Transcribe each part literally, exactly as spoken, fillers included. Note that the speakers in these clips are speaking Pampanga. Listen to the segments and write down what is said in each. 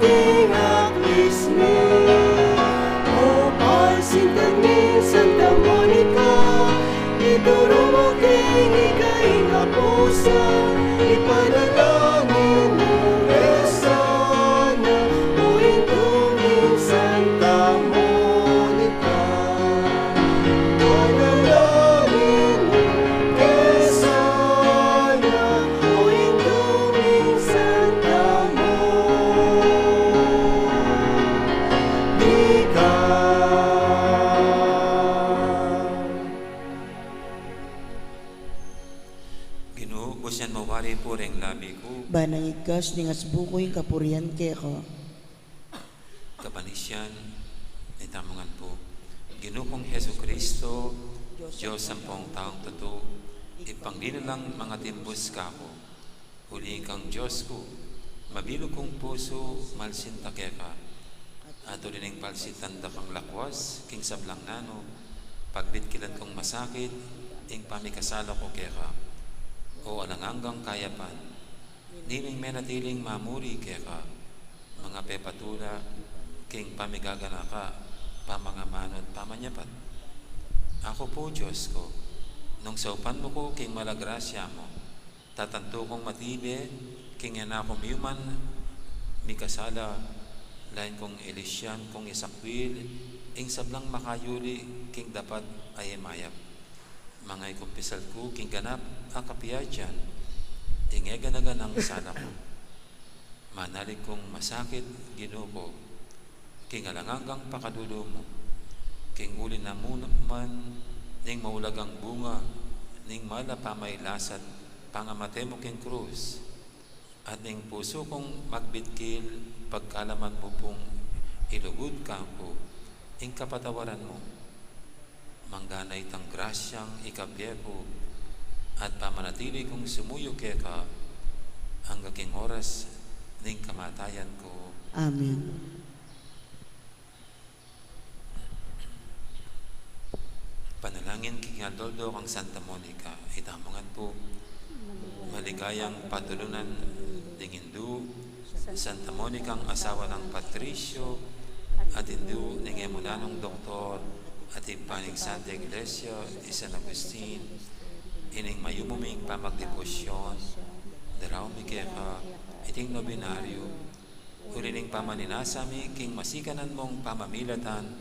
Ing aklis mi, o palsintan mi, Santa Monica, ituru mu king ika ing kapusan, ipanalangin mu ke sana, o Indung Santa Monica. Ipanalangin mu ke sana, o Indung Santa Monica. Ginu, buksan mu wari pu ring labi ku. Ban nang igkas ning asbu ku ing kapurian keka. Kapanisian, itamu ngan pu. Ginu kung Jesucristo, Dios ampong taung tutu, ipanglilalang mangatimbus kaku. Uli kang Dios ku, mabilug kung pusu, malsinta keka. At uli ning palsintan da kang lakwas, king sablang nanu, pagbitkilan kung masakit, ing pamikasala ku keka. O alang anggang kayapan, nining menatiling mamuri keka, mangapepatula king pamigaganaka, pamangamanu at pamanyapat. Aku pu, Dios ku, nung saupan mu ku king mala grasya mu, tatantu kung matibe king e na ku miyuman mikasala, lain kung ilisyan kung isakwil ing sablang makayuli king dapat a e mayap. Mangaikumpisal ku king ganap a kapiajan, ing e gana-ganang sala ku. Manalig kung masakit, Ginu ku, king alang anggang pakalulu mu, king uli na mu naman ning maulagang bunga ning mala pamailasat pangamate mu king krus, at ning pusu kung magbitkil pagkalaman mu pung ilugud kaku ing kapatawaran mu. Manggana itang grasyang ikabie ku at pamanatili kung sumuyu keka angga king oras ning kamatayan ku. Amen. Panalangin king aldo-aldo kang Santa Monica, itamu ngan pu. Maligayang patulunan ding indu, Santa Monica ing asawa nang Patricio, at indu ning e mu nanung doktor, at ibpa ning Santa Iglesia, i San Agustin, ining mayumu ming pamagdebosyon, daraun mi keka, iting nobenaryo, uli ning pamaninasa mi king masikanan mung pamamilatan,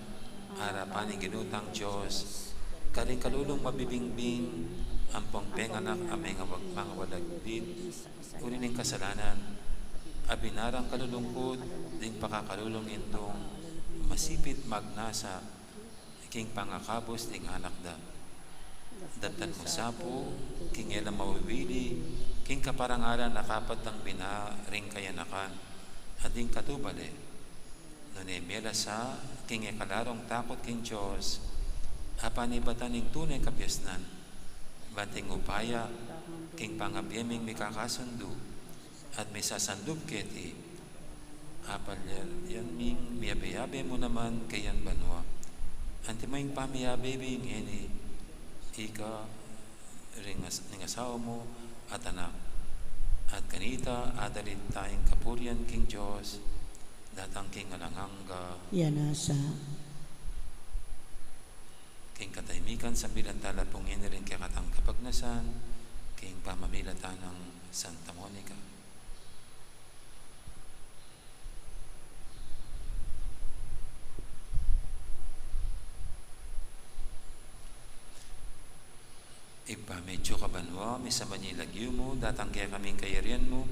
arapan ning Ginu tang Dios, karing kalulung mabibingbing, ampong penganak a mengawag-, mangawalagpit, uli ning kasalanan, a binarang kalulungkut, ding pakakalulung indung, masipit magnasa, king pangakabus ding anak da. Daptan mu sa pu, king e la mawiwili, king kaparangalan a kapat dang bina ring kayanakan, at ding katubale. Nune mie la sa, king e kalarung takut king Dios, apanibatan ing tune kabiasnan, ban ding upaya, king pangabie ming mikakasundu, at misasandup keti, apalyayan ming miyabe-yabe mu naman kayang banua. Antimo ing pamiyabe mi ngeni, ika, ring as-, ning asawa mu, at anak. At kanita, adalit tayang kapurian king Dios, datang king alang angga. Iya na sa. King katahimikan, sambilan tala pu ngeni ring kekatang kapagnasan, king pamamilatan nang Santa Monica. Ibpa mi atsu ka banua, misamban ya ing lagyu mu, datang kekami ing kayarian mu,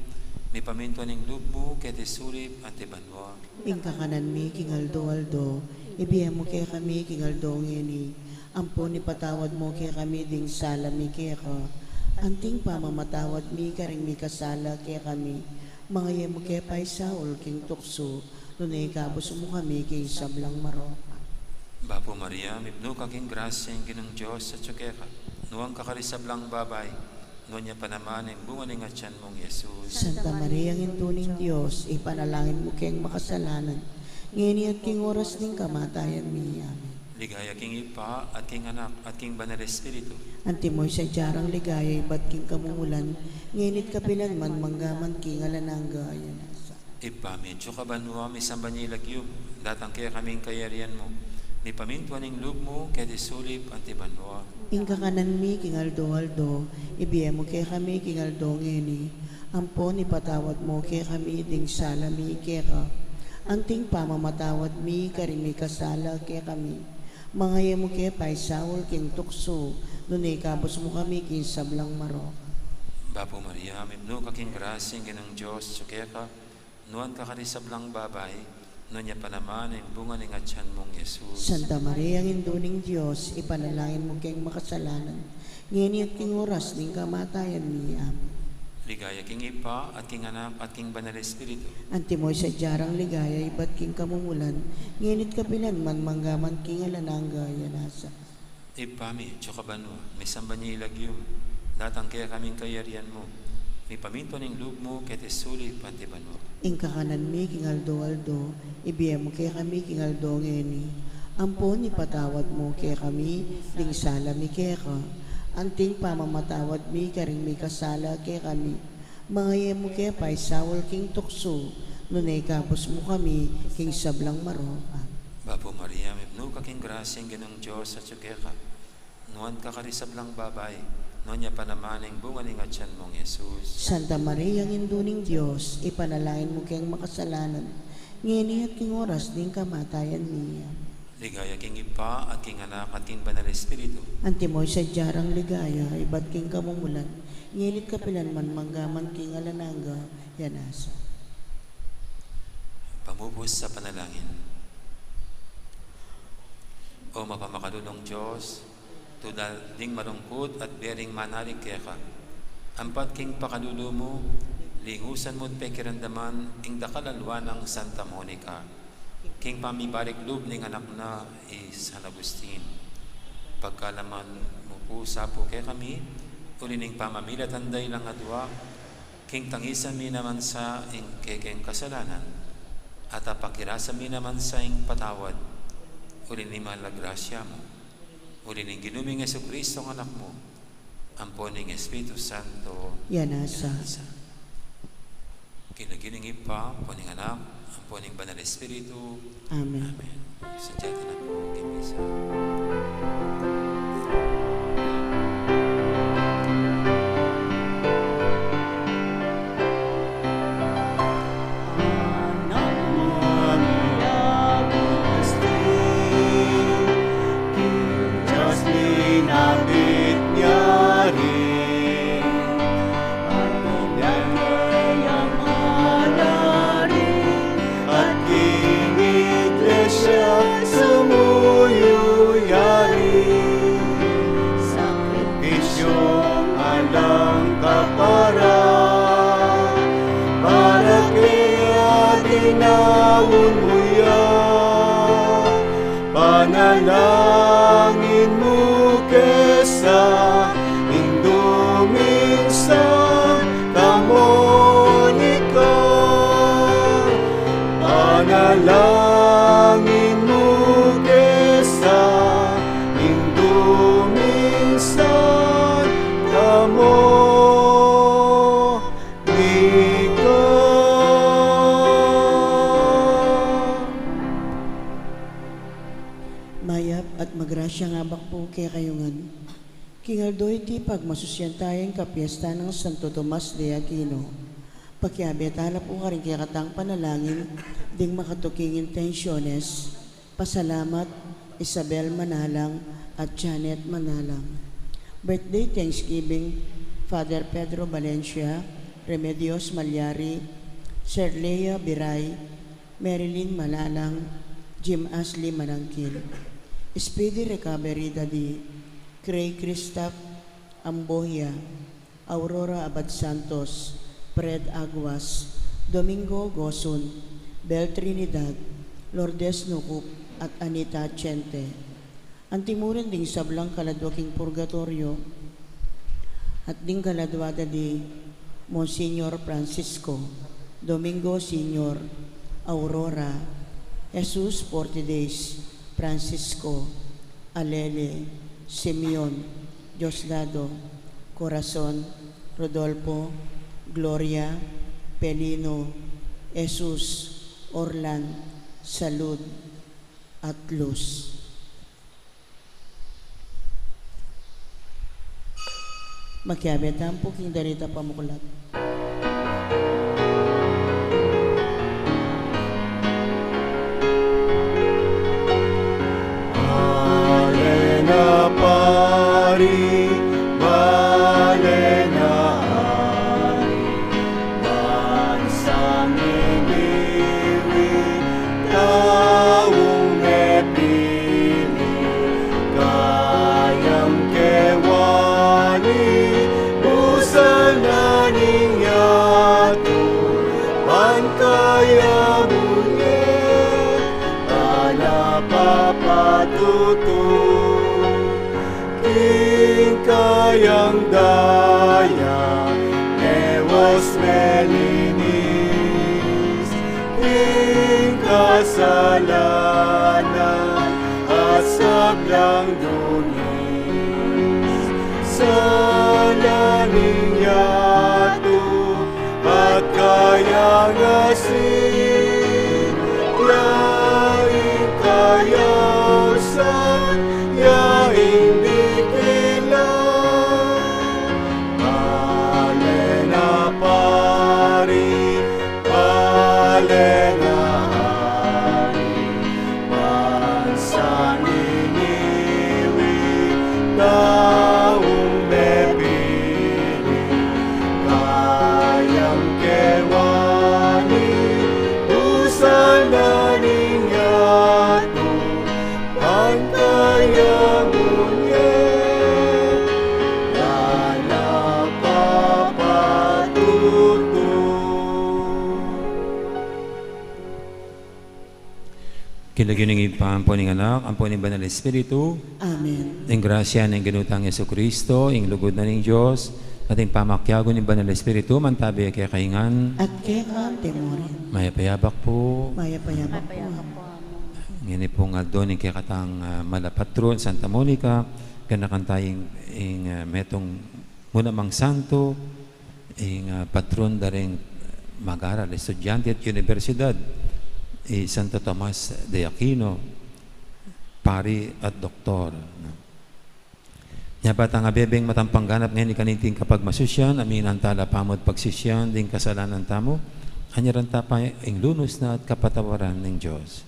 mipamintuan ing lub mu, keti sulip anti banua. Ing kakanan mi king aldo-aldo, ibie mu kekami king aldo ngeni, ampon ipatawad mu kekami ding sala mi keka, anting pamamatawad mi karing mikasala kekami, manga e mu ke paisaul king tuksu, nune ikabus mu kami king sablang marok. Bapu Maria, mipnu ka king grasya, ing Ginung Dios atsu keka, nuan ka karing sablang babai, nuan ya pa naman ing bunga ning atian mung Jesus. Santa Maria, Indu ning Dios, ipanalangin mu keng makasalanan, ngeni at king oras ning kamatayan mi. Amen. Ligaya king Ibpa, at king Anak, at king Banal Espiritu. Antimo ing sadya nang ligaya ibat king kamumulan, ngeni at kapilan man, mangga man king alang angga. Amen. Ibpa mi, atsu ka banua, misamban ya ing lagyu mu, datang kekami ing kayarian mu, mipamintuan ing lub mu keti sulip anti banua. Ing kakanan mi king aldo-aldo, ibie mu kekami king aldo ngeni. Ampon ipatawad mu kekami ding sala mi keka, anting pamamatawad mi karing mikasala kekami. Manga e mu ke paisaul king tuksu, nune ikabus mu kami king sablang marok. Bapu Maria, mipnu ka king grasya, ing Ginung Dios atsu keka, nuan ka karing sablang babai, nuan ya pa naman ing bunga ning atian mung Jesus. Santa Maria, Indu ning Dios, ipanalangin mu keng makasalanan, ngeni at king oras ning kamatayan mi. Amen. Ligaya king Ibpa, at king Anak, at king Banal Espiritu. Antimo ing sadya rang ligaya ibat king kamumulan, ngeni at kapilan man, mangga man king alang angga. Amen. Ibpa mi, atsu ka banua, misamban ya ing lagyu mu, datang kekami ing kayarian mu, mipamintuan ing lub mu keti sulip anti banua. Ing kakanan mi king aldo-aldo, ibie mu kekami king aldo ngeni. Ampon ipatawad mu kekami ding sala mi keka, anting pamamatawad mi karing mikasala kekami. Manga e mu ke paisaul king tuksu, nune ikabus mu kami king sablang marok. Bapu Maria, mipnu ka king grasya, ing Ginung Dios atsu keka, nuan ka karing sablang babai, nuan ya pa naman ing bunga ning atian mung Jesus. Santa Maria, Indu ning Dios, ipanalangin mu keng makasalanan, ngeni at king oras ning kamatayan mi. Amen. Ligaya king Ibpa, at king Anak, at king Banal Espiritu. Antimo ing sadya rang ligaya ibat king kamumulan, ngeni at kapilan man, mangga man king alang angga. Amen. Pamupus a panalangin. O mapamakalulung Dios, tudal ding malungkut at bie ring manalig keka, ampat king pakalulu mu, lingusan mu at pekiramdaman ing dakal a lua nang Santa Monica king pamibalik lub ning anak na i San Agustin. Pagkaluban mu pu sa pu kekami, uli ning pamamilatan da ilang adua, king tangisan mi naman sa ing kekeng kasalanan, at apakirasan mi naman sa ing patawad, uli ning maligaya mu, uli ning Ginu ming Jesucristo, ing Anak mu, ampo ning Espiritu Santo. Amen. King lagyu ning Ibpa, ampo ning Anak, ampo ning Banal Espiritu. Amen. Amen. Sadya ta na pu king misa. At king Iglesia sumuyu ya rin, sakripisyung alang kaparan, para kaya dinaun mu ya. Panalangin mu ke sa Indu ming Santa Monica. Panalangin mu ke sa Indu ming Santa Monica. Mayap at magrasyang abak pu kekayu ngan. King aldo iti pagmasusyan taya ing kapiestan nang Santo Tomas de Aquino. Pakiabe tala pu karing kekatang panalangin ding makatuking intensyones. Pasalamat, Isabel Manalang at Janet Manalang. Birthday thanksgiving, Father Pedro Valencia, Remedios Malyari, Serlea Biray, Marilyn Manalang, Jim Ashley Manangkil, speedy recovery, Daddy Craig Christoph Ambohia, Aurora Abad Santos, Fred Aguas, Domingo Gosun, Bel Trinidad, Lourdes Nucup, at Anita Chente. Anti mu rin ding sablang kaladua king purgatoryo, at ding kaladua da di Monsignor Francisco, Domingo Senior, Aurora, Jesus Fortidays, Francisco, Alele, Simeon, Diosdado, Corazon, Rodolfo, Gloria, Pelino, Jesus, Orlan, Salud, at Luz. Makiabe tamu pu king danita pamuklat. Bale na pari, bale na ari, bansang iniwi, taung mepili, kayang kewani, busan na ning yatu, ban kaya mu ne, ala papatutu. King kayang daya, mewas melinis, king kasalanan at sablang dungis. Sala ning yatu, at kayang asin, yaing kayausan, yaing dikilan. Bale na pari, bale na ari, bansang iniwi, taung mepili, kayang kewani, busan na ning yatu, ban kaya mu ne, ala papatutu. King lagyu ning Ibpa, ampo ning Anak, ampo ning Banal Espiritu. Amen. Ing grasya ning Ginu tang Jesucristo, ing lugud na ning Dios, at ing pamakiabe ning Banal Espiritu, mantabi kekayu ngan. At keka mu rin. Mayap a yabak pu. Mayap a yabak pu. Ngeni pung aldo ning kekatang, ah, mala patron, Santa Monica, ganakan taya ing, ing, ah, metung mu namang santo, ing, ah, patron da ring mag-aral, estudyante at universidad, i Santo Tomas de Aquino, pari at doktor, no? Nya ba tang abebeng matampang ganap ngeni kaniting kapagmasusyan, aminan tala pamu at pagsisian ding kasalanan tamu, anyaran ta pa ing lunus na at kapatawaran ning Dios.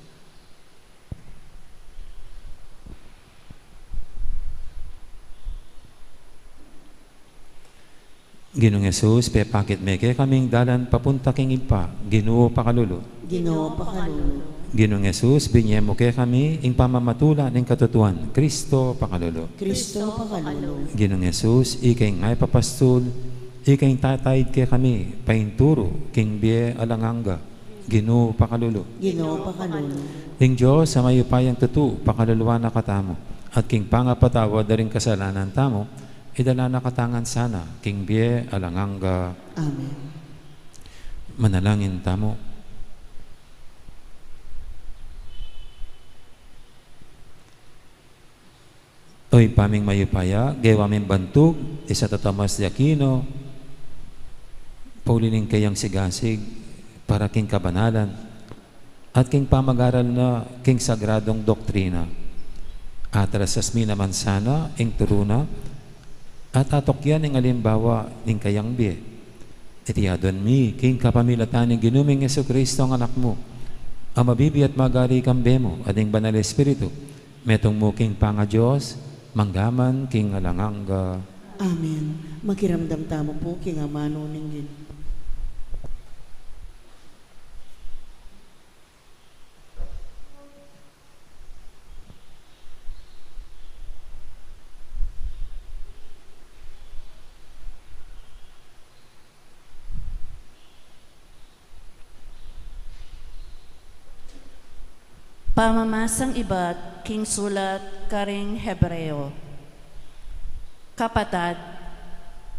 Ginung Jesus, pepakit me kekaming dalan papunta king Ibpa. Ginu, pakalulu. Ginu, pakalulu. Ginung Jesus, binye mu kekami ing pamamatula ning katutuan. Kristo, pakalulu. Kristo, pakalulu. Ginung Jesus, ika ing mayap a pastul, ika ing tataid kekami painturu king bie alang angga. Ginu, pakalulu. Ginu, pakalulu. Ing Dios a mayupayang tutu, pakaluluan na katamu, at king pangapatawad da ring kasalanan tamu, idala na katamu ngan sana king bie alang angga. Amen. Manalangin tamu. O Ibpa ming mayupaya, gewa ming bantug i Santo Tomas de Aquino, pauli ning kayang sigasig para king kabanalan at king pamag-aral na king sagradong doktrina. Atrasas mi naman sana ing turu na at atukyan ing alimbawa ning kayang bie. Iti adwan mi king kapamilatan ning Ginu ming Jesucristo, a Anak mu, a mabibie at magari kambe mu at ning Banal Espiritu, metung mu king pangaDios, mangga man king alang angga. Amen. Makiramdam tamu pu king amanu ning Ginu. Pamamasang ibat king sulat karing Hebreo. Kapatad,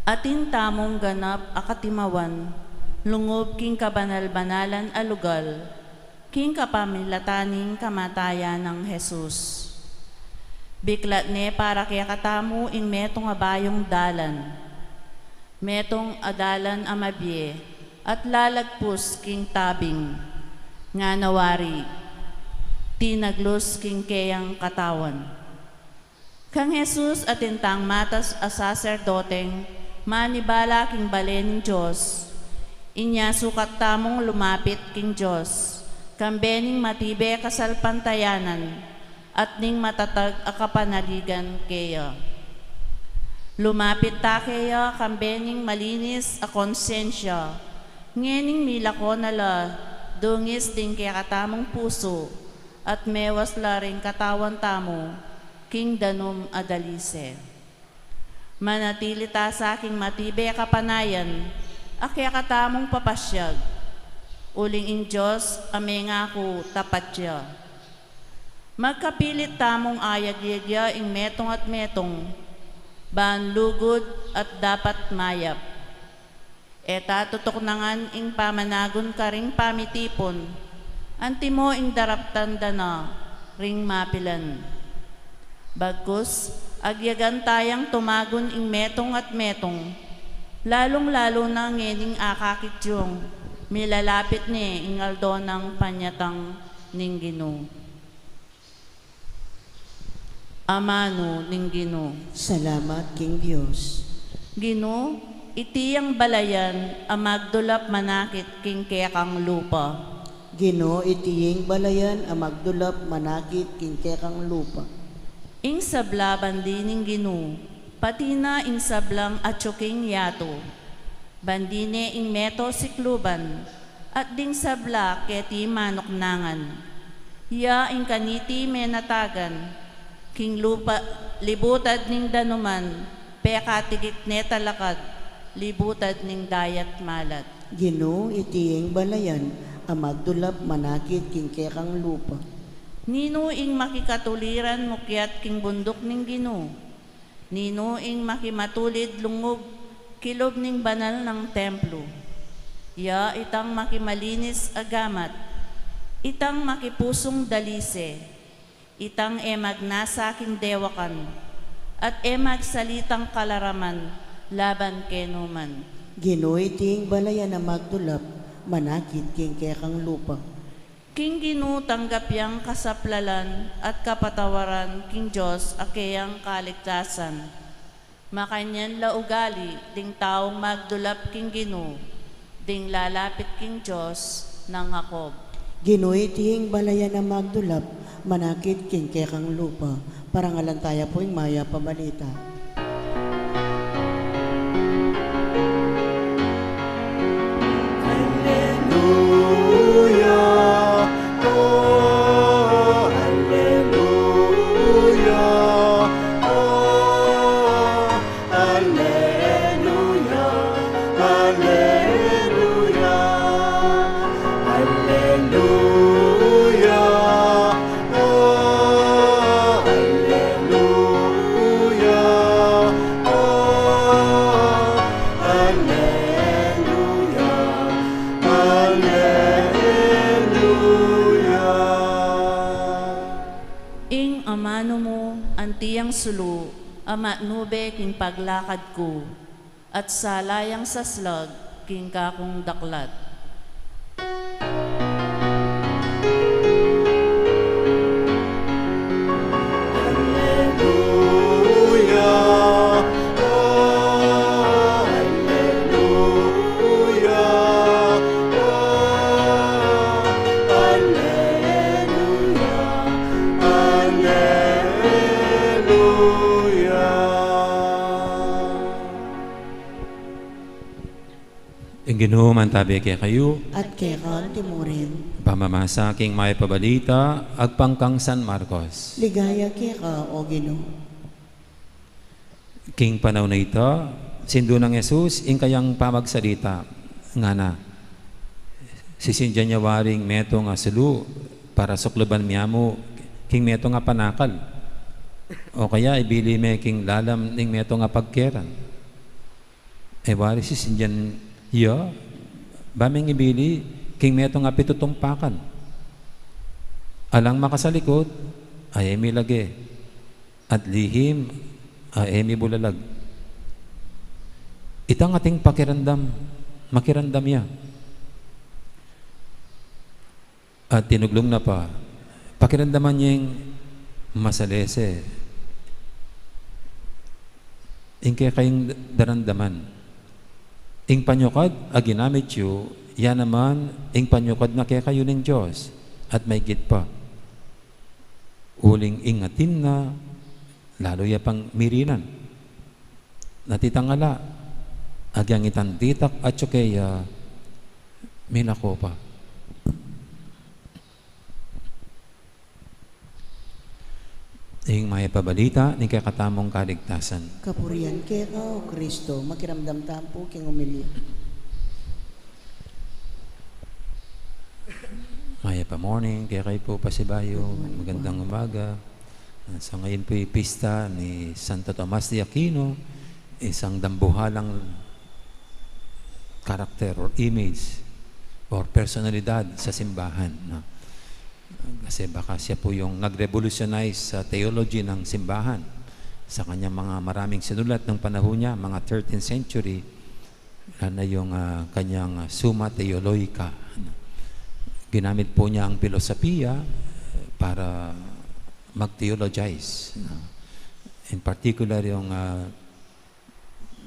atin tamung ganap a katimawan lungub king kabanal-banalan a lugal, king kapamilatan ning kamatayan nang Jesus. Biklat ne para kekatamu ing metung a bayung dalan, metung a dalan a mabie, at lalagpus king tabing, ngana wari, tinaglus king keyang katawan. Kang Jesus atin tang matas a saserdoteng manibala king bale ning Dios, inya sukat tamung lumapit king Dios, kambe ning matibe kasalpantayanan, at ning matatag a kapanaligan keya. Lumapit ta keya kambe ning malinis a konsensya, ngening milako na la dungis ding kekatamung pusu, at mewas la ring katawan tamu king danum a dalise. Manatili ta sa king matibe a kapanayan a kekatamung papasyag, uling ing Dios a mengaku tapat ya. Magkapilit tamung ayagyag ya ing metung at metung, ban lugud at dapat mayap. E ta tutuknangan ing pamanagun karing pamitipun, antimo ing daraptan da na ring mapilan. Bagkus, agyagan tayang tumagun ing metung at metung, lalung-lalu na ngening akakit yung milalapit ne ing aldo nang panyatang ning Ginu. Amanu ning Ginu. Salamat king Dios. Ginu, iti yang balayan a magdulap manakit king kekang lupa. Ginu, iti yang balayan a magdulap manakit king kekang lupa. Ing sabla bandi ning Ginu, pati na ing sablang atyu king yatu. Bandi ne ing meto sikluban, at ding sabla keti manuknangan. Ya ing kaniti menatagan, king lupa, libutad ning danuman, pekatigit ne talakad, libutad ning dayat malat. Ginu, iti ing balayan a magdulap manakit king kekang lupa. Ninu ing makikatuliran mukyat king bunduk ning Ginu? Ninu ing makimatulid lungub kilub ning banal nang templo? Ya itang makimalinis a gamat, itang makipusung dalise, itang e magnasa king dewakan, at e magsalitang kalaraman laban kenu man. Ginu, iti ing balayan a magdulap manakit king kekang lupa. King Ginu tanggap yang kasaplalan at kapatawaran king Dios a keyang kaligtasan. Makanyan la ugali ding taung magdulap king Ginu, ding lalapit king Dios nang Jacob. Ginu, iti ing balayan a magdulap manakit king kekang lupa. Parangalan taya pu ing mayap a balita. Alleluia, oh, alleluia, oh, alleluia, alleluia, alleluia, oh, alleluia, oh, alleluia, alleluia. Ing amanu mu anti yang sulu a matnube king paglakad ku, at sala yang saslag king kakung daklat. Alleluia, alleluia, alleluia, alleluia. Ing Ginu mantabe kekayu. At keka antimurin. Pamamasa king mayap a balita agpang kang San Marcos. Ligaya keka, o Ginu. King panaun a ita, sindu nang Jesus ing kayang pamagsalita, ngana, sisindian ya wari ing metung a sulu para sukluban mi mu king metung a panakal, o kaya ibili me king lalam ning metung a pagkeran? E wari sisindian ya, ba meng ibili king metung a pitutumpakan? Alang makasalikut a e milage, at lihim a e mibulalag. Itang ating pakiramdam, makiramdam ya. At tinuglung na pa, pakiramdaman yeng masalese ing kekayung daramdaman. Ing panyukad a ginamit yu, ya naman ing panyukad na kekayu ning Dios, at maigit pa. Uling ing atin na, lalu ya pang mirinan. Natitangala, agyang itang ditak atyu keya, milako pa. Ing mayap a balita ning kekatamung kaligtasan. Kapurian keka, O Kristo. Makiramdam tamu king omelia. Mayap a morning kekayu pu, pasibayu. Good morning, magandang umaga. Sa ngayon pu'y pista ni Santo Tomas de Aquino, isang dambuhalang karakter or image or personalidad sa simbahan, no? Kasi baka siya po yung nag-revolutionize sa theology ng simbahan. Sa kanyang mga maraming sinulat ng panahon niya, mga thirteenth century, lalo na yung, ah, kanyang, ah, Summa Theologica, no? Ginamit po niya ang pilosopiya para mag-theologize, no? In particular, yung, ah,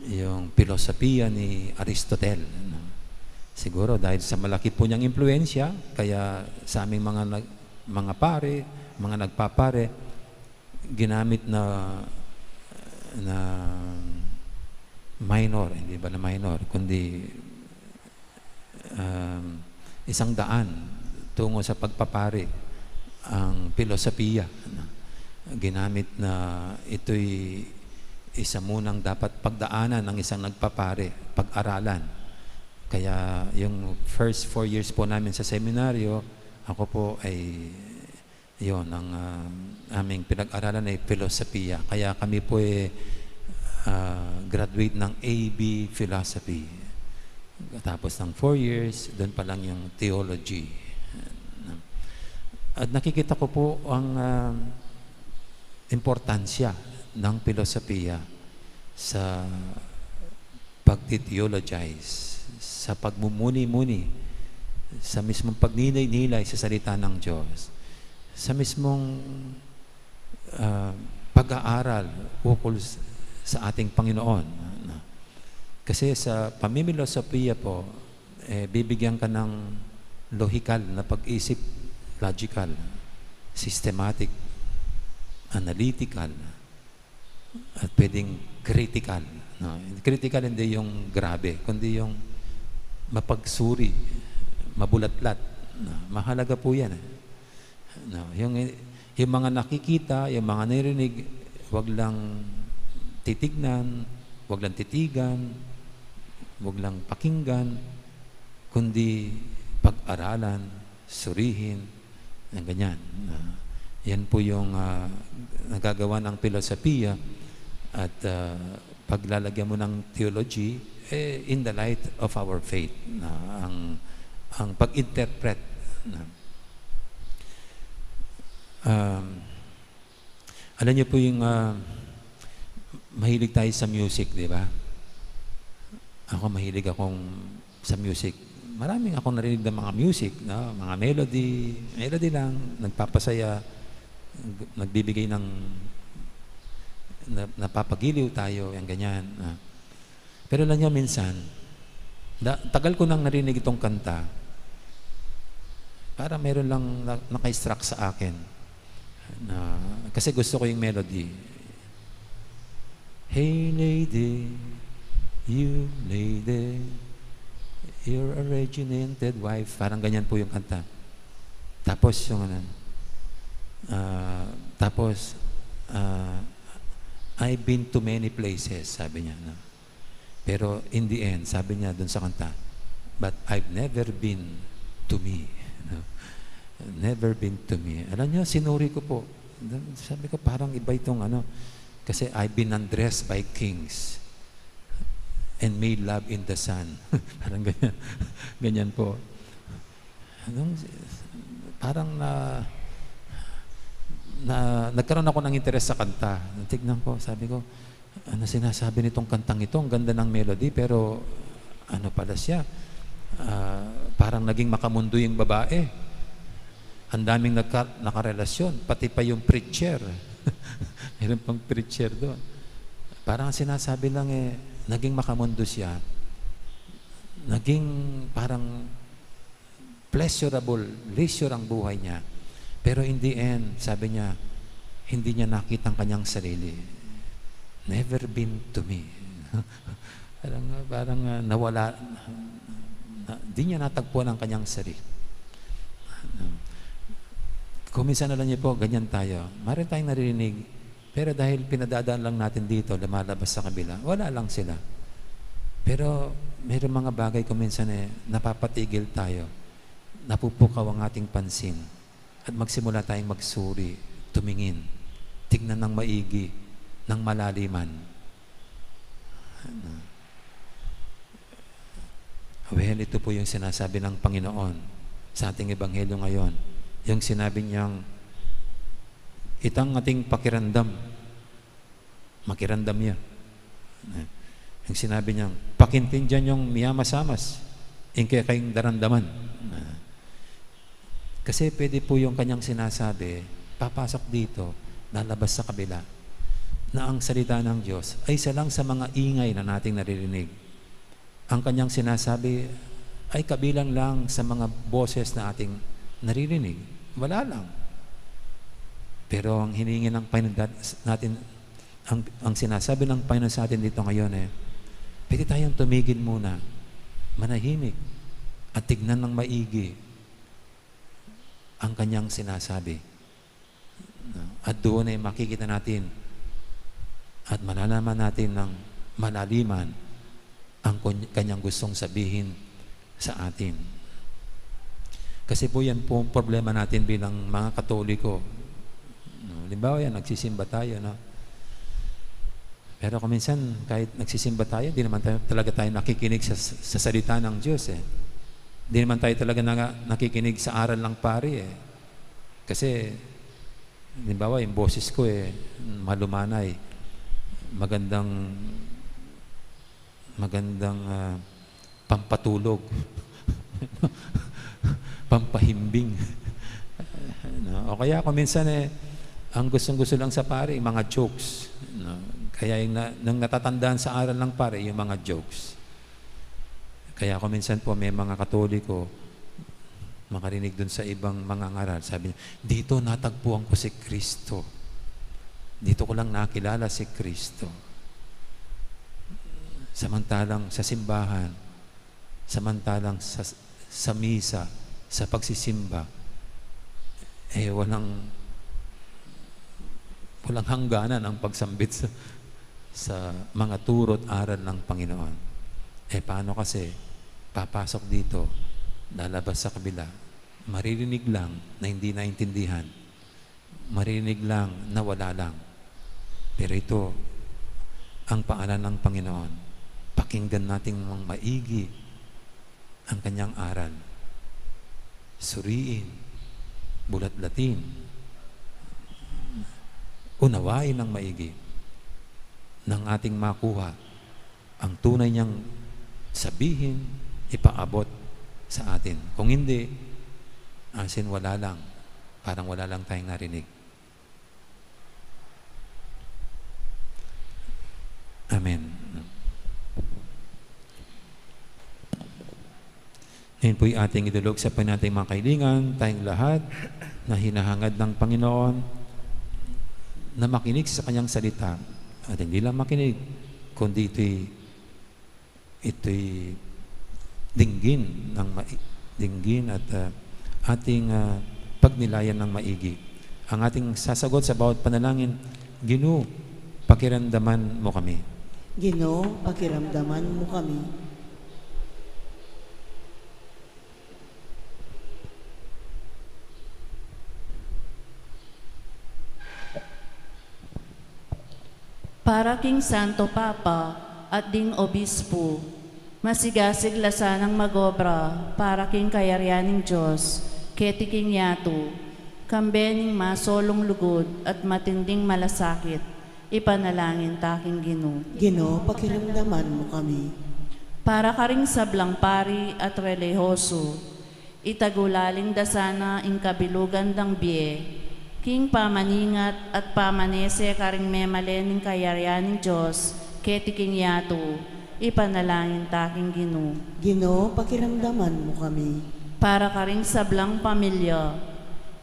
yung pilosopiya ni Aristotle, no? Siguro dahil sa malaki po niyang impluwensya, kaya sa aming mga nag-, mga pare, mga nagpapare, ginamit na, na minor, hindi ba na minor, kundi, um, isang daan tungo sa pagpapare ang pilosopiya, no? Ginamit na ito'y isa munang dapat pagdaanan ng isang nagpapare, pag-aralan. Kaya yung first four years po namin sa seminaryo, ako po ay, yun, ang, ah, aming pinag-aralan ay filosofiya. Kaya kami po ay, ah, graduate ng A B philosophy. Tapos ng four years, doon pa lang yung theology. At nakikita ko po ang, ah, importansya ng pilosopiya sa pagti-theologize, sa pagmumuni-muni, sa mismong pagninay-nilay sa salita ng Diyos, sa mismong, ah, pag-aaral ukol s-, sa ating Panginoon, no? Kasi sa pamimilosopiya po, eh, bibigyan ka ng lohikal na pag-isip, logical, systematic, analytical, at pwedeng critical, no? Critical hindi yung grabe, kundi yung mapagsuri, mabulatlat, no? Mahalaga po yan, eh. No, yung, yung mga nakikita, yung mga naririnig, wag lang titignan, wag lang titigan, wag lang pakinggan, kundi pag-aralan, surihin, yung ganyan. Ah, yan po yung, ah, nagagawa ng pilosopiya at, ah, paglalagyan mo ng theology, eh, in the light of our faith, na ang, ang pag-interpret, na, um, alam niyo po yung, ah, mahilig tayo sa music, di ba? Ako, mahilig akong sa music. Maraming akong narinig ng mga music, no? Mga melody, melody lang, nagpapasaya, nag-, nagbibigay ng, na-, napapagiliw tayo, yung ganyan, ah. Pero alam niyo, minsan, da-, tagal ko nang narinig itong kanta, para meron lang na-, naka-struck sa akin. Na, kasi gusto ko yung melody. "Hey lady, you lady, you're a regimented wife." Parang ganyan po yung kanta. Tapos yung ano, ah, tapos, ah, "I've been to many places," sabi niya, no? Pero in the end, sabi niya dun sa kanta, "But I've never been to me." No? "Never been to me." Alam niyo, sinuri ko po. Sabi ko, "Parang iba itong ano, kasi I've been undressed by kings and made love in the sun." Parang ganyan. Ganyan po. Nung, parang na, na, nagkaroon ako ng interes sa kanta. Tignan ko, sabi ko, "Ano sinasabi nitong kantang ito? Ang ganda ng melody, pero ano pala siya? Ah, parang naging makamundo yung babae." Ang daming nagka-, nakarelasyon, pati pa yung preacher. Meron pang preacher doon. Parang sinasabi lang eh, naging makamundo siya. Naging parang pleasurable, leisure ang buhay niya. Pero in the end, sabi niya, hindi niya nakita ang kanyang sarili. Never been to me. Parang, parang, ah, nawala, na, di niya natagpuan ang kanyang sarili. Kung minsan, alam niyo po, ganyan tayo. Meron tayong naririnig, pero dahil pinadadaan lang natin dito, lumalabas sa kabila, wala lang sila. Pero mayroong mga bagay kung minsan eh, napapatigil tayo, napupukaw ang ating pansin, at magsimula tayong magsuri, tumingin, tignan ng maigi, ng malaliman. Ano? Well, ito po yung sinasabi ng Panginoon sa ating ebanghelyo ngayon. Yung sinabi niyang, "Itang ating pakiramdam, makiramdam ya." Yung sinabi niyang, "Pakintindihan yung miyamasamas, yung kaya kayong daramdaman." Kasi pwede po yung kanyang sinasabi, papasok dito, lalabas sa kabila, na ang salita ng Diyos ay isa lang sa mga ingay na nating naririnig. Ang kanyang sinasabi ay kabilang lang sa mga boses na ating naririnig. Wala lang. Pero ang hiningi ng Panginoon dat-, natin, ang, ang sinasabi ng Panginoon sa atin dito ngayon eh, pwede tayong tumigil muna, manahimik, at tignan ng maigi ang kanyang sinasabi. At doon ay makikita natin at malalaman natin ng malaliman ang kun-, kanyang gustong sabihin sa atin. Kasi po yan po ang problema natin bilang mga Katoliko. No, halimbawa yan, nagsisimba tayo, no? Pero kung minsan, kahit nagsisimba tayo, di naman tayo, talaga tayo nakikinig sa, sa salita ng Diyos, eh. Di naman tayo talaga na, nakikinig sa aral ng pari, eh. Kasi, halimbawa, yung boses ko, eh, malumanay. Magandang, magandang, ah, pampatulog. Pampahimbing. No? O kaya kung minsan, eh, ang gustong-gusto lang sa pari, yung mga jokes. No? Kaya yung na, nang natatandaan sa aral ng pari, yung mga jokes. Kaya kung minsan po, may mga Katoliko, makarinig dun sa ibang mga ngaral, sabi niya, "Dito natagpuan ko si Kristo. Dito ko lang nakilala si Kristo." Samantalang sa simbahan, samantalang sa, sa misa, sa pagsisimba, eh, walang, walang hangganan ang pagsambit sa, sa mga turo't aral ng Panginoon. Eh, paano kasi papasok dito, lalabas sa kabila, maririnig lang na hindi naintindihan, maririnig lang na wala lang. Pero ito ang paanan ng Panginoon. Pakinggan natin ng maigi ang kanyang aral. Suriin, bulatlatin, unawain ng maigi nang ating makuha ang tunay niyang sabihin, ipaabot sa atin. Kung hindi, asin wala lang, parang wala lang tayong narinig. Amen. Ngayon po'y ating idulog sa panatang mga kaibigan, tayong lahat na hinahangad ng Panginoon na makinig sa kanyang salita. At hindi lang makinig, kundi ito'y, ito'y dinggin ng mai-, dinggin at, ah, ating, ah, pagnilayan ng maigi. Ang ating sasagot sa bawat panalangin, "Ginu, pakiramdaman mo kami." Ginu, pakiramdaman mo kami. Para king Santo Papa at ding Obispo, masigasig la sanang magobra para king kayarian ning Dios, keti king yatu, kambe ning masolung lugud at matinding malasakit, ipanalangin ta king Ginu. Ginu, pakiramdaman mo kami. Para karing sablang pari at relihiyoso, Itagulaling da sana ing kabilugan dang bie, king pamaningat at pamanese karing memalen ning kayarian ning Dios, keti king yatu, ipanalangin ta king Ginu. Ginu, pakiramdaman mu kami. Para karing sablang pamilya,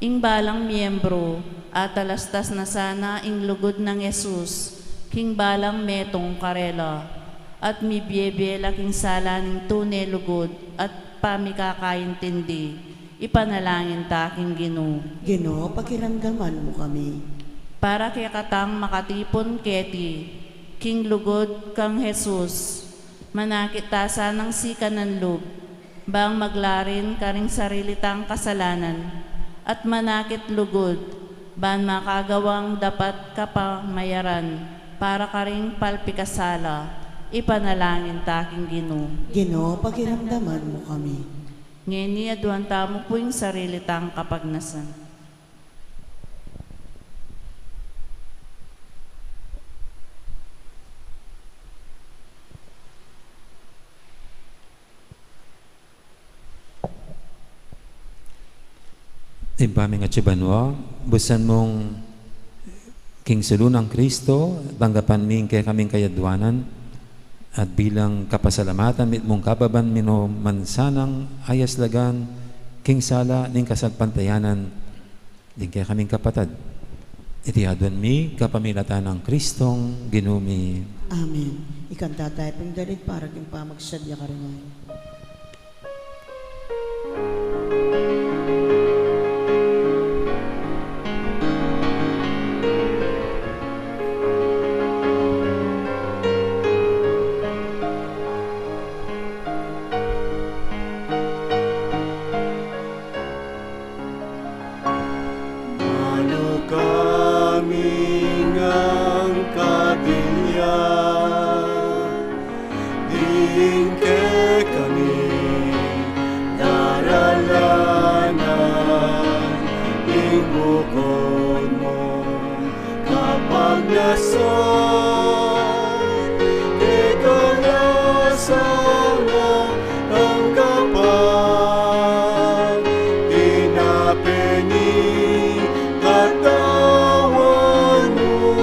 ing balang miyembro, atalastas na sana ing lugud nang Jesus, king balang metung karela, at mibie-bie la king sala ning tune lugud at pamikakaintindi, ipanalangin ta king Ginu. Ginu, pakiramdaman mu kami. Para kekatang makatipun keti, king lugud kang Jesus, manakit ta sanang sikanan lub, bang maglarin karing sarili tang kasalanan, at manakit lugud, ban makagawang dapat kapamayaran para karing palpikasala, ipanalangin ta king Ginu. Ginu, pakiramdaman mu kami. Ngeni, aduan tamu pu ing sarili tang kapagnasan. Ibpa ming atsu banua, busan mung king sulu nang Kristo, tanggapan mi ing kekaming kayaduanan, at bilang kapasalamatan mitmung kababan mi no man sanang ayaslagan king sala ning kasalpantayanan ding kekaming kapatad. Iti aduan mi kapamilatan nang Kristong Ginu mi. Amen. Ikanta tayu pung dalit para king pamagsadya karing ain. Malu kami ngan kabilya, ding kekami daralanan, ing bukun mung kapagnasan, keka la sana tanggapan, tinape ning katawan mu,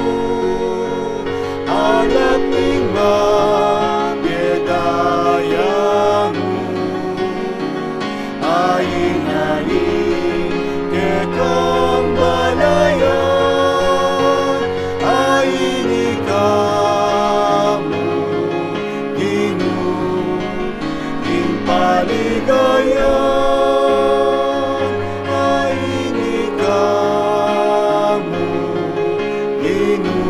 alap ning mabie daya mu, ain-ain kekang balayan, ain ika mu, Ginu, ing paligayan, ain ika mu, Ginu,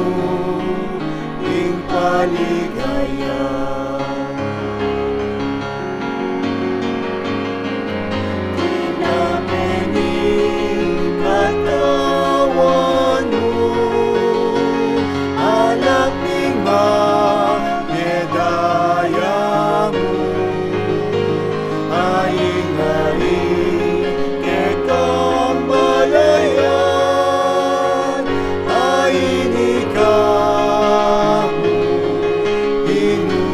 ing paligayan. Tinape ning katawan mu, alap ning mabie daya mu, ain-ain kekang balayan, ain ika mu, Ginu,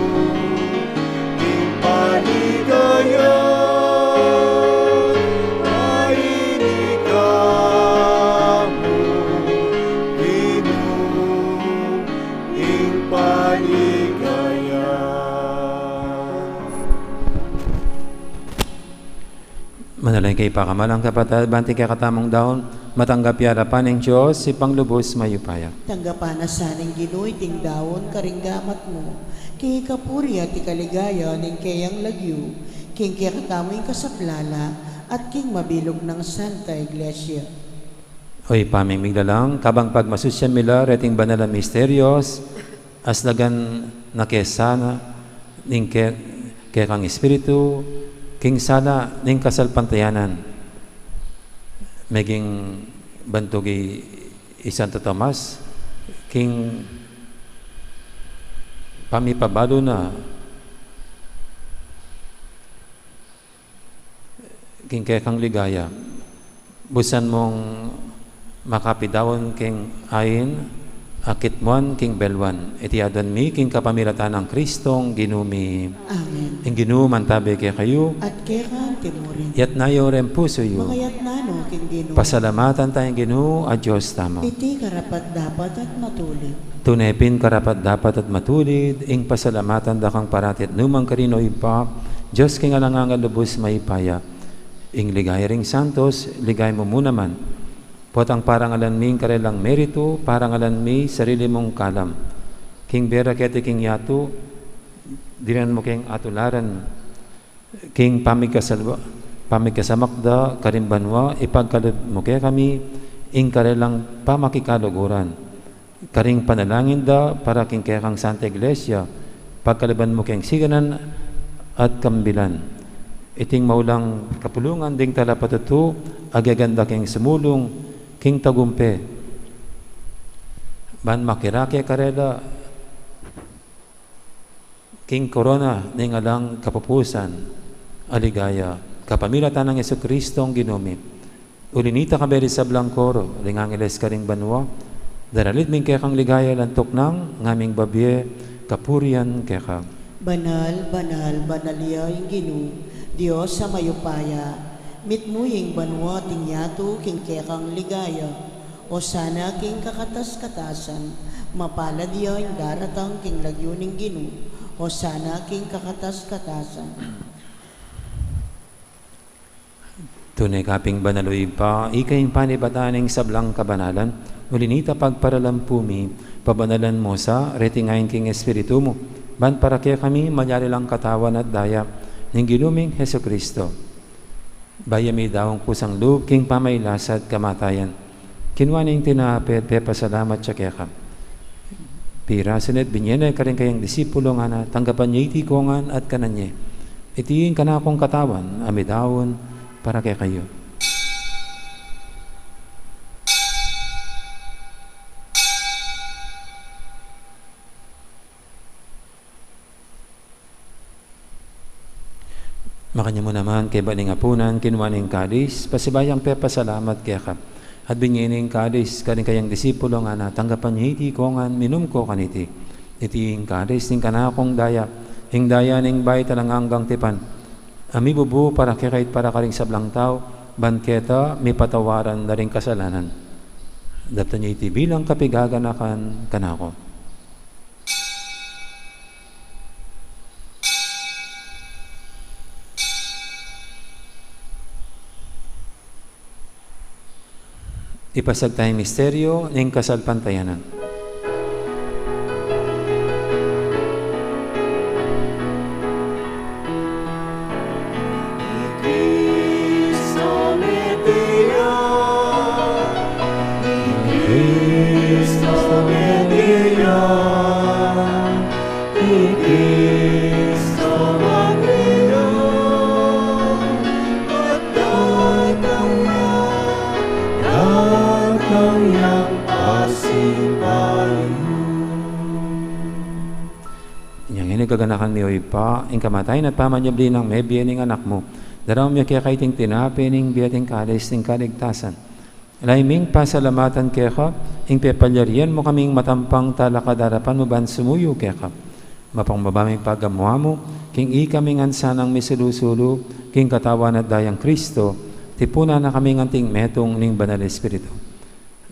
ing paligayan, ain ika mu, Ginu, ing paligayan. Manalangin kayu pakamalan kung kapatad, ban iting kekatamung daun matanggap ya arapan ning Dios, Ibpang lubus mayupaya. Tanggapan na sa ning Ginu iting daun karing gamat mu, king ikapuri at ikaligaya ning keyang lagyu, king kekatamung kasaplalan, at king mabilug nang Santa Iglesia. O Ibpa ming miglalang, kabang pagmasusyan mi la reting banal a misterios, aslagan na ke sana ning ke-, kekang Espiritu, king sala ning kasalpantayanan. Meging bantug i, i Santo Tomas, king pamipabalu na king kekang ligaya. Busan mung makapidaun king ain, akit muan king belwan. Iti aduan mi king kapamilatan nang Kristong Ginu mi. Amen. Ing Ginu mantabe kekayu. At keka Timurin. Yatna yu reng pusu yu. Makayatna no king Ginu. Pasalamatan taya ing Ginu a Dios tamu. Iti karapat-dapat at matulid. Tune pin karapat-dapat at matulid, ing pasalamatan da kang parati at nukarin man, o Ibpa, Dios king alang angga, lubus mayupaya. Ing ligaya ring santos, ligaya mu mu naman. Potang parangalan mi ing karelang meritu, parangalan mi sarili mung kalam. King bie ra keti king yatu, dirinan mu keng atularan. King pamigkasal-, pamigkasamak da karing banua, ipagkalub mu kekami ing karelang pamakikaluguran. Karing panalangin da para king kekang Santa Iglesia, pagkaluban mu keng siganan at kambilan. Iting maulang kapulungan ding talapatutu, agyagan da keng sumulung king tagumpe. Ban makirake karela king korona ning alang kapupusan a ligaya, kapamilatan nang Jesucristong Ginu mi. Uli nita, kayabe ring sablang koro ring angeles karing banua, daralit mi ing kekang ligaya, lantuk nang ngaming babie kapurian keka. Banal, banal, banal ya ing Ginu, Dios a mayupaya, mitmu ya ing banua at ing yatu king kekang ligaya. Osana king kakatas-katasan, mapalad ya ing daratang king lagyu ning Ginu, Osana king kakatas-katasan. Tune ka pin banal, o Ibpa, ika ing panibatan ning sablang kabanalan, uli nita pagparalampu mi, pabanalan mu sa, reting ain king Espiritu mu, ban para kekami malyari lang katawan at daya ning Ginu ming Jesucristo. Bayu ya midaun kusang lub king pamagkasakit at kamatayan, kinua ne ing tinape, pepasalamat ya keka. Pirasu ne at binie ne karing kayang disipulo, ngana, tanggapan ye iti kongan at kanan ye. Iti ing kanakung katawan a midaun para kekayu. Makanyan mu naman, kaybat ning apunan, kinua ne ing kalis, pasibayu yang pepasalamat keka, at binie ne ing kalis karing kayang disipulo, ngana, tanggapan ye iti kongan, minum ko kaniti. Iti ing kalis ning kanakung daya, ing daya ning bayu at alang anggang tipan, a mibubu para kekayu at para karing sablang tau, ban keta mipatawaran da ring kasalanan. Daptan ye iti bilang kapigaganakan kanaku. Ipasiag taya ing misteryu ning kasalpantayanan. I Cristo mete ya, i Cristo mete ya, i Cristo mete ya, at datang ya, datang yang pasibayu. Inyang ini gaganakan mi, o Ibpa, ing kamatayan at pamanyubli nang mebie ning Anak mu. Daraun mi keka iting tinape ning bie at ing kalis ning kaligtasan. Lalu ming pasalamatan keka ing pepalyarian mu kaming matampang talakad king arapan mu ban sumuyu keka. Mapakumbaba ming pagamu-amu king ikami ngan sanang misulu-sulu king katawan at dayang Cristo, tipunan na kaming anting metung ning Banal Espiritu.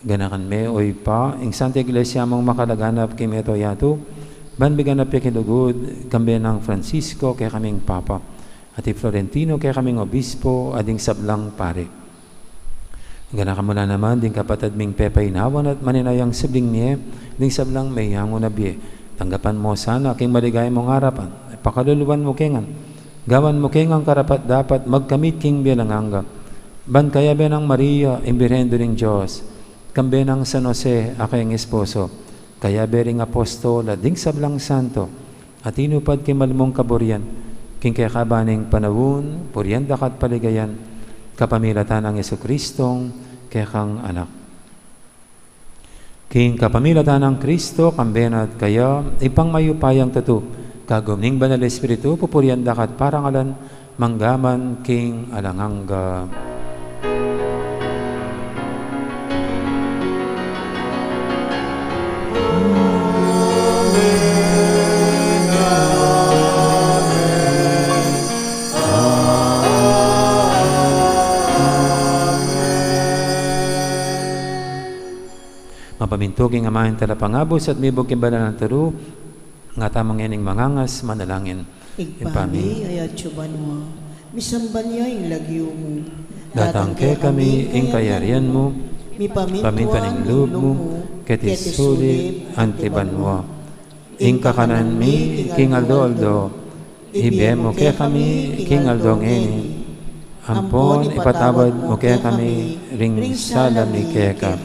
Ganakan me, o Ibpa, ing Santa Iglesia mung makalaganap king mabilug a yatu, ban miganap ya king lugud, kambe nang Francisco kekaming Papa, at i Florentino kekaming Obispo, at ding sablang pari. Ganakan mu la naman ding kapatad ming pepainawan at maninayang sibling mie, ding sablang meyangu na bie. Tanggapan mu sana king maligaya mung arapan, pakaluluan mu ke ngan, gawan mu ke ngan karapat-dapat magkamit king bie alang angga. Ban kayabe nang Maria, ing Birhen Indu ning Dios, kambe nang San Jose a kayang esposo, kayabe ring apostol at ding sablang santo a tinupad king malmung kaburian, king kekaban ning panaun, purian da ka at paligayan, kapamilatan nang Jesucristong kekang Anak. King kapamilatan nang Cristo, kambe na at kaya, Ibpang mayupayang tutu, kagum ning Banal Espiritu, pupurian da ka at parangalan, mangga man king alang angga. Mapamintu king Ama ing Talapangabus at mibug king banal a turu, nga tamu ngening mangangas manalangin. Ibpa mi, atsu ka banua, misamban ya ing lagyu mu. Datang kekami ing kayarian mu, mipamintuan ing lub mu, keti sulip anti banua. Ing kakanan mi king aldo-aldo, ibie mu kekami king aldo ngeni. Ampon ipatawad mu kekami ring sala mi keka,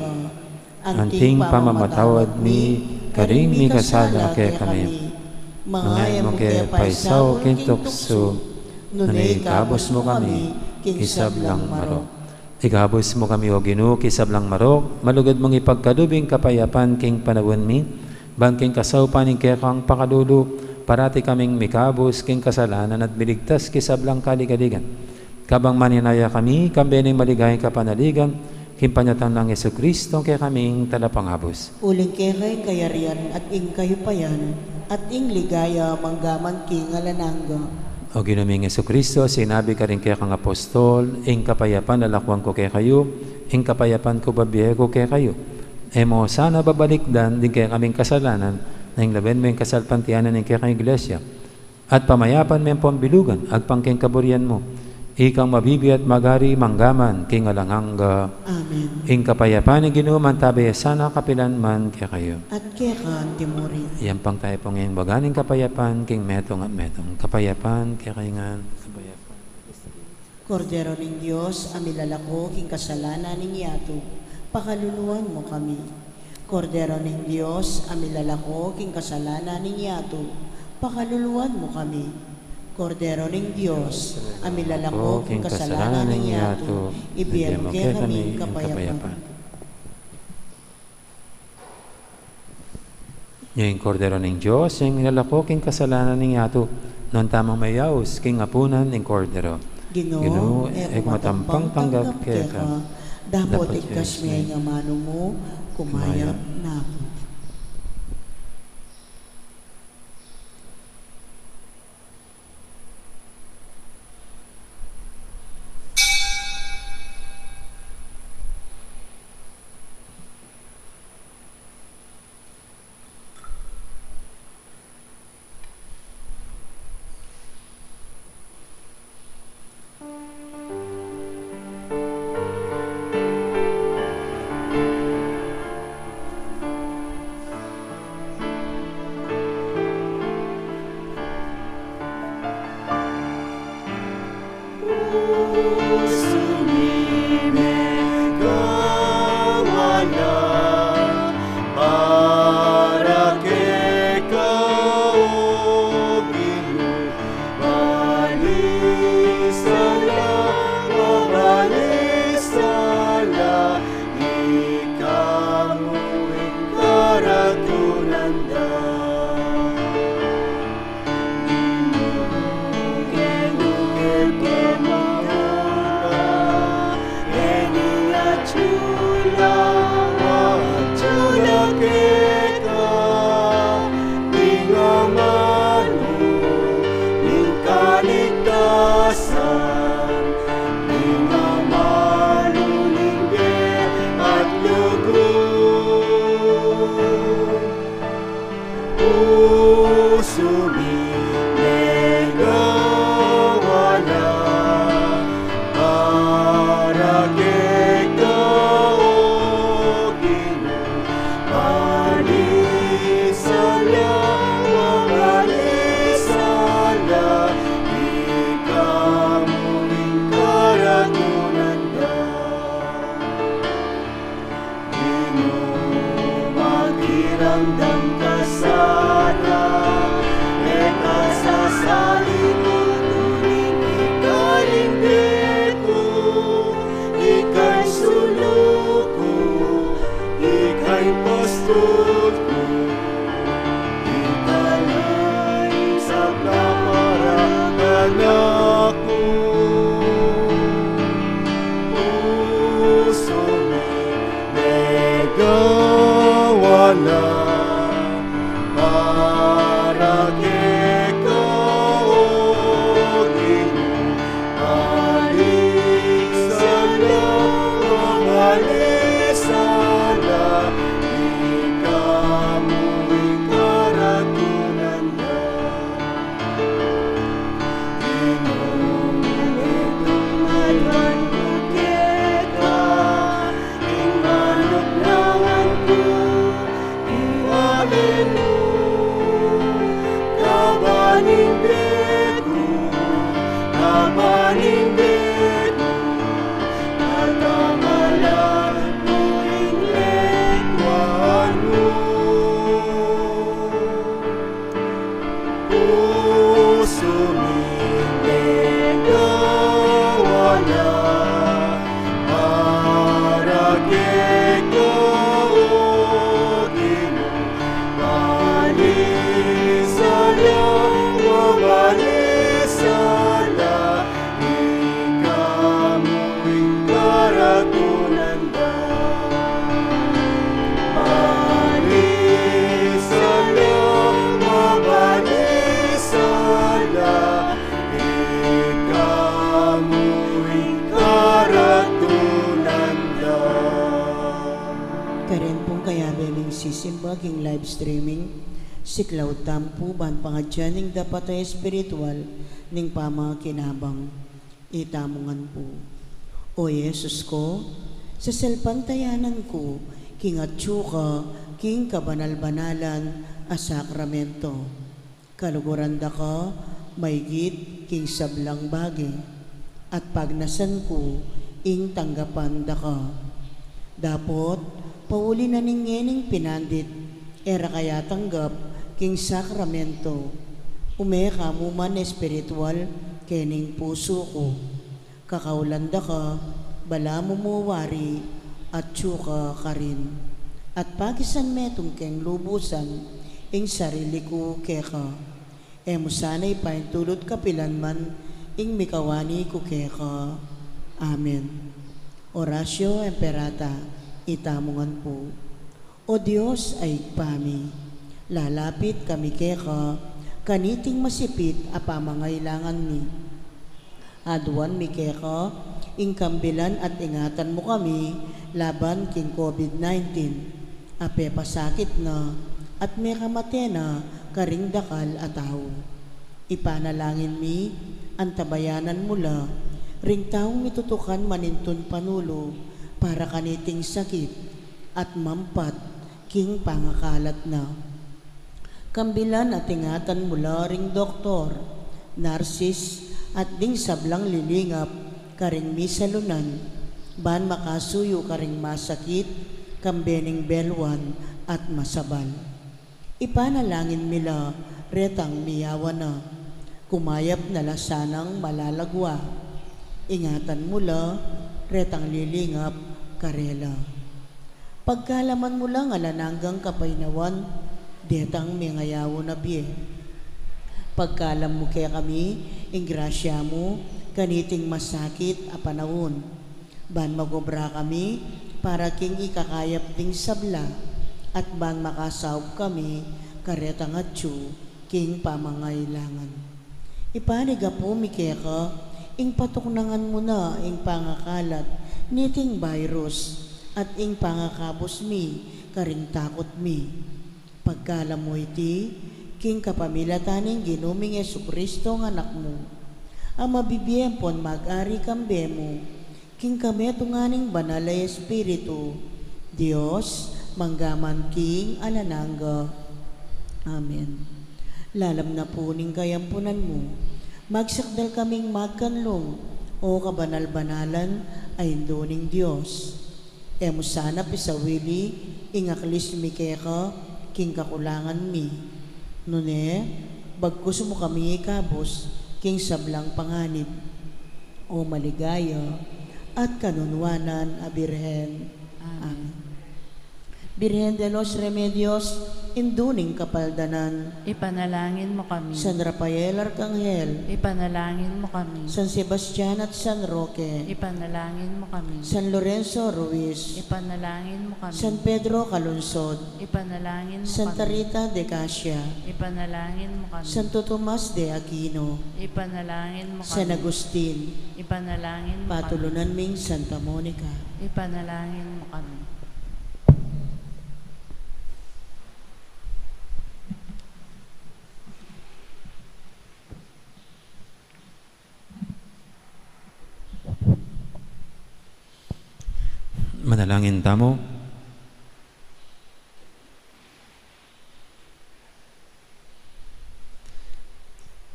anti ing pamamatawad mi karing mikasala kekami. Manga e mu ke paisaul king tuksu, nune ikabus mu kami king sablang marok. Ikabus mu kami, O Ginu, king sablang marok, malugud mung ipagkalub ing kapayapan king panaun mi, ban king kasaupan ning kekang pakalulu, parati kaming mikabus king kasalanan at miligtas king sablang kaligaligan. Kabang maninaya kami, kambe ning maligayang kapanaligan, king panyatang nang Jesucristo, kekaming Talapangabus. Uling keka ing kayarian at ing kayupayan at ing ligaya mangga man king alang angga. O Ginu ming Jesucristo, sinabi karing kekang apostol, ing kapayapan lalakuan ku kekayu, ing kapayapan ku bibie ku kekayu. E mu sana babalikdan ding kekaming kasalanan, nune lawen mu ing kasalpantayanan ning kekang Iglesia. At pamayapan me ampon bilugan agpang king kaburian mu. Ikang mabibie at magari mangga man king alang angga. Amen. Ing kapayapan ning Ginu mantabe ya sana kapilan man kekayu. At keka antimurin. Iyampang tayu pung ing baga ning kapayapan king metung at metung. Kapayapan kekayu ngan. Kapayapan. Kordero ning Dios, a milalako king kasalanan ning yatu, pakaluluan mu kami. Kordero ning Dios, a milalako king kasalanan ning yatu, pakaluluan mu kami. Kordero ning Dios, a milalako king kasalanan ning yatu, ibie mu kekami ing kapayapan. Ing Kordero ning Dios, yang milalako king kasalanan ning yatu, nuan tamung mayaus king apunan ning Kordero. Ginu, e ku matampang tanggap keka, dapot iktas me ing amanu mu, kumaya na ku. Pusu mi megawa na para keka, O Ginu, malisan la, malisan la, ika mu ing karatunan da. Ginu, makiramdam ka sana, e ka sasalimutu ning ika ing bie ku, ika ing sulu ku, ika ing pastul ku, ika la ing sabla para kanaku. Pusu mi megawa na para keka, O Ginu, malisan la, malisan la, Karin pung kayabe ming sisimba king live streaming, siklaud tamu pu ban pangadyan ing dapat a espiritual ning pamakinabang. Itamu ngan pu. O Jesus ku, sasalpantayanan ku king atyu ka king kabanal-banalan a sakramento. Kaluguran da ka maigit king sablang bage, at pagnasan ku ing tanggapan da ka. Dapot pauli na ning ngening pinandit, e ra ka yatanggap king sakramento, ume ka mu man espiritual kening pusu ku. Kakaulan da ka, balamu mu wari, atyu ka karin. At pakisan metung keng lubusan ing sarili ku keka. E mu sana ipaintulut kapilan man ing mikawani ku keka. Amen. Oratio Imperata. Itamu ngan pu. O Dios a Ibpa mi, lalapit kami keka kaniting masipit a pamangailangan mi. Aduan mi keka ing kambilan at ingatan mu kami laban king COVID nineteen a pepasakit na at mekamate na karing dakal a tau. Ipanalangin mi, antabayanan mu la ring taung mitutukan manintun panulu para kaniting sakit at mampat king pangakalat na. Kambilan at ingatan mu la ring doktor, narsis, at ding sablang lilingap karing misalunan, ban makasuyu karing masakit, kambe ning belwan at masabal. Ipanalangin mi la retang miyawan na, kumayap na la sanang malalagwa. Ingatan mu la retang lilingap karela. Pagkalaman mu lang alang anggang kapaynawan detang mengayawan a bie. Pagkalam mu kekami ing grasya mu kaniting masakit a panaun, ban magobra kami para king ikakayap ding sabla, at ban makasaup kami karetang atyu king pamangailangan. Ipanigapu mi keka ing patuknangan mu na ing pangakalat niting virus at ing pangakabus mi karing takut mi. Pagkalam mu iti king kapamilatan ning Ginu ming Jesucristo a Anak mu, a mabibie ampon mag-ari kambe mu king kametungan ning Banal a Espiritu, Dios, mangga man king alang angga. Amen. Lalam na pu ning kayampunan mu, magsakdal kaming magkanlung, O kabanal-banalan a Indu ning Dios. E mu sana pisawili ing aklis mi keka king kakulangan mi. Nune, bagkus mu kami ikabus king sablang panganib. O maligaya at kanunwanan a Birhen. Amen. Amen. Birhen de los Remedios, Indu ning Kapaldanan. Ipanalangin mu kami. San Rafael Arkanghel. Ipanalangin mu kami. San Sebastian at San Roque. Ipanalangin mu kami. San Lorenzo Ruiz. Ipanalangin mu kami. San Pedro Calungsod. Ipanalangin mu kami. Santa Rita de Casia. Ipanalangin mu kami. Santo Tomas de Aquino. Ipanalangin mu kami. San Agustin. Ipanalangin mu kami. Patulunan ming Santa Monica. Ipanalangin mu kami. Manalangin tamu.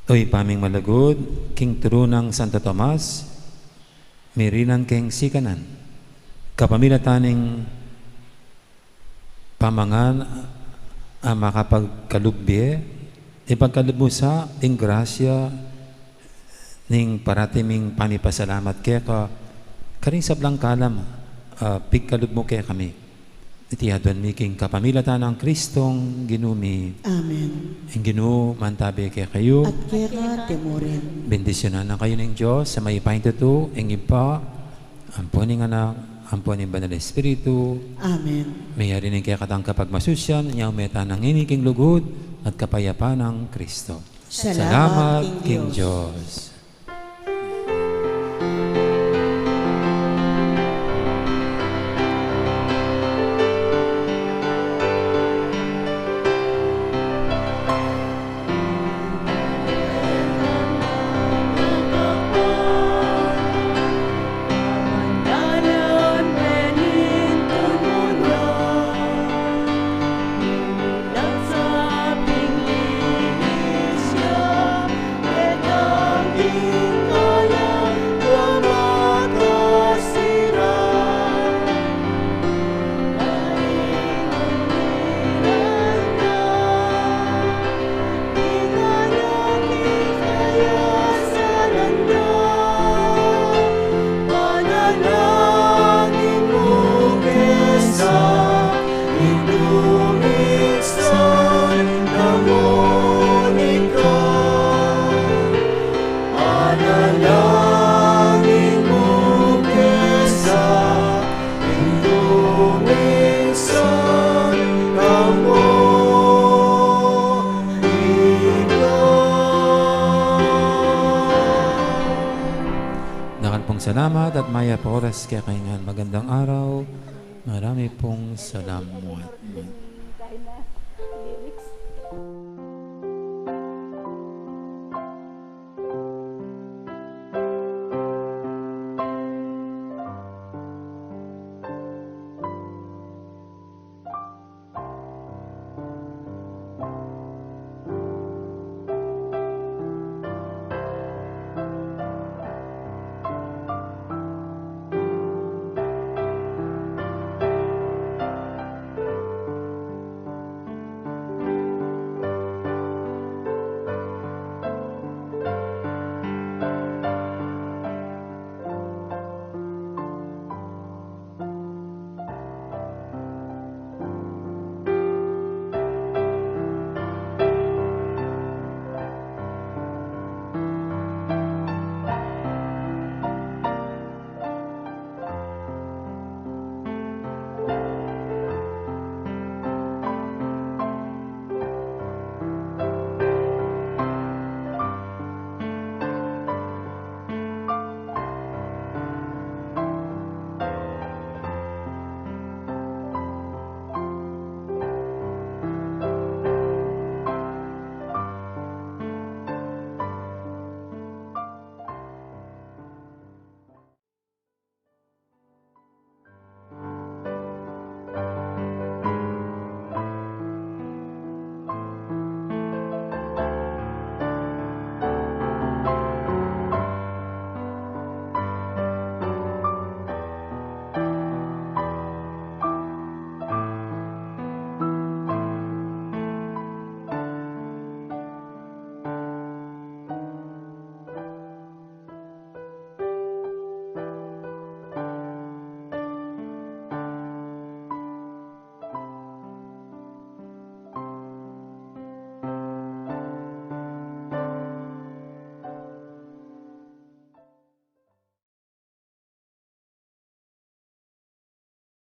O Ibpa ming malugud, king turu nang Santo Tomas, mirinan keng sikanan, kapamilatan ning pamangan a makapagkalub bie, ipagkalub mu sa ing grasya ning parati ming pamipasalamat keka karing sablang kalam a pigkalub mu kekami. Iti aduan mi king kapamilatan nang Kristong Ginu mi. Amen. Ing Ginu mantabi kekayu. At keka mu rin. Bendisyunan na kayu ning Dios a mayupayang tutu, ing Ibpa, ampo ning Anak, ampo ning Banal a Espiritu. Amen. Meyari ning kekatang kapagmasusian, inya mu tana ngeni king lugud at kapayapan nang Kristo. Salamat king Dios. Oras kekayu ngan, magandang araw. Marami pong salamat.